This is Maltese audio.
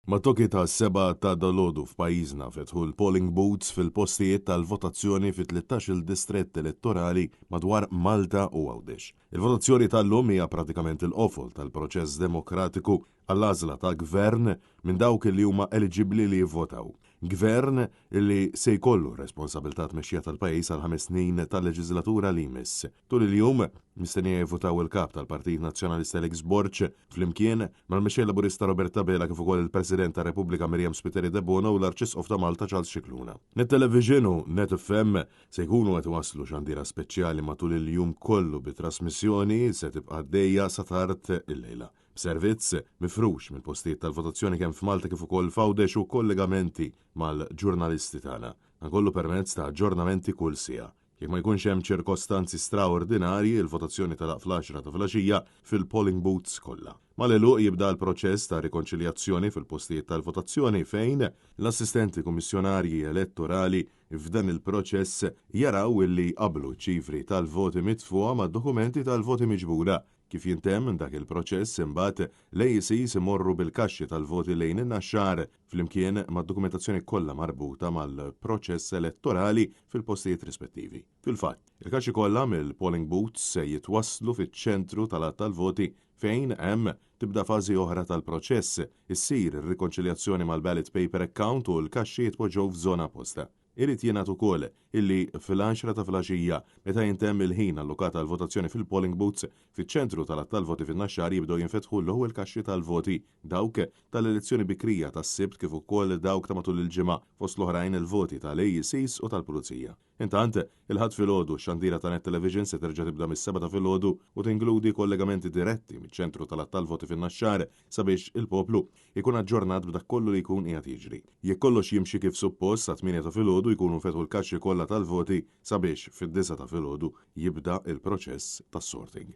Mat-tokki tas-sebgħa ta' dalgħodu f'pajjiżna fetħu l-polling booths fil-postijiet tal-votazzjoni fi 13-il distrett elettorali madwar Malta u Għawdex. Il-votazzjoni tal-lum hija pratikament il-qofol tal-proċess demokratiku għall-għażla ta' gvern minn dawk li huma eliġibbli li jivvotaw. Gvern li se jkollu r-responsabilità tmexxija tal-pajjiż għal ħames snin tal-leġiżlatura li jmiss. Tul il-jum, mistennija jivvutaw il-Kap tal-Partit Nazzjonalista Alex Borg flimkien mal-Mexxej Laburista Robert Abela kif ukoll il-President tar-Repubblika Myriam Spiteri Debono u l-Arċisqof ta' Malta Charles Scicluna. Net Television u Net FM se jkunu qed iwasslu xandira speċjali matul il-jum kollu bi trasmissjoni se tibqa' għaddejja sa tard illejla. B'servizz mifrux mill-postijiet tal-votazzjoni kemm f'Malta kif ukoll f'Għawdex u kollegamenti mal-ġurnalisti tagħna. Dan kollu permezz ta' aġġornamenti kull siegħa. Jekk ma jkunx hemm ċirkostanzi straordinarji, il-votazzjoni tagħlaq fl-għaxra ta' filgħaxija fil-polling booths kollha. Mal-għeluq jibda l-proċess ta' rikonċiljazzjoni fil-postijiet tal-votazzjoni fejn l-assistenti kummissjonarji elettorali f'dan il-proċess jaraw illi jqabblu ċ-ċifri tal-voti mitfugħa mad-dokumenti tal-voti miġbura. Kif jintemm dak il-proċess, imbagħad l-AECs imorru bil-kaxxi tal-voti lejn in-Naxxar flimkien mad-dokumentazzjoni kollha marbuta mal-proċess elettorali fil-postijiet rispettivi. Fil-fatt, il-kaxxi kollha mill-polling booths se jitwasslu fiċ-ċentru tal-għadd tal-voti fejn hemm tibda fażi oħra tal-proċess, issir ir-rikonċiljazzjoni mal-ballot paper account u l-kaxxi jitpoġġew f'żona apposta. Irid jingħad ukoll illi fil-għaxra ta' filgħaxija, meta jintemm il-ħin allokat għall-votazzjoni fil-polling booths, fiċ-ċentru tal-għadd tal-voti fin-Naxxar jibdew jinfetħu l-ewwel kaxxi tal-voti, dawk tal-elezzjoni bikrija tas-Sibt kif ukoll dawk ta' matul il-ġimgħa, fost l-oħrajn il-voti tal-AECs u tal-Pulizija. Intant, il-Ħadd filgħodu, x-xandira ta' Net Television se terġa' tibda mis-sebgħa ta' filgħodu u tinkludi kollegamenti diretti miċ-ċentru tal-għadd tal-voti fin-Naxxar sabiex il-poplu jkun aġġornat b'dak kollu li jkun qiegħed jiġri. Jekk kollox jimxi kif suppost, sat-tmienja ta' filgħodu jkunu nfetħu l-kaxxi kollha tal-voti sabiex fid-disgħa ta' filgħodu jibda l-proċess tas-sorting.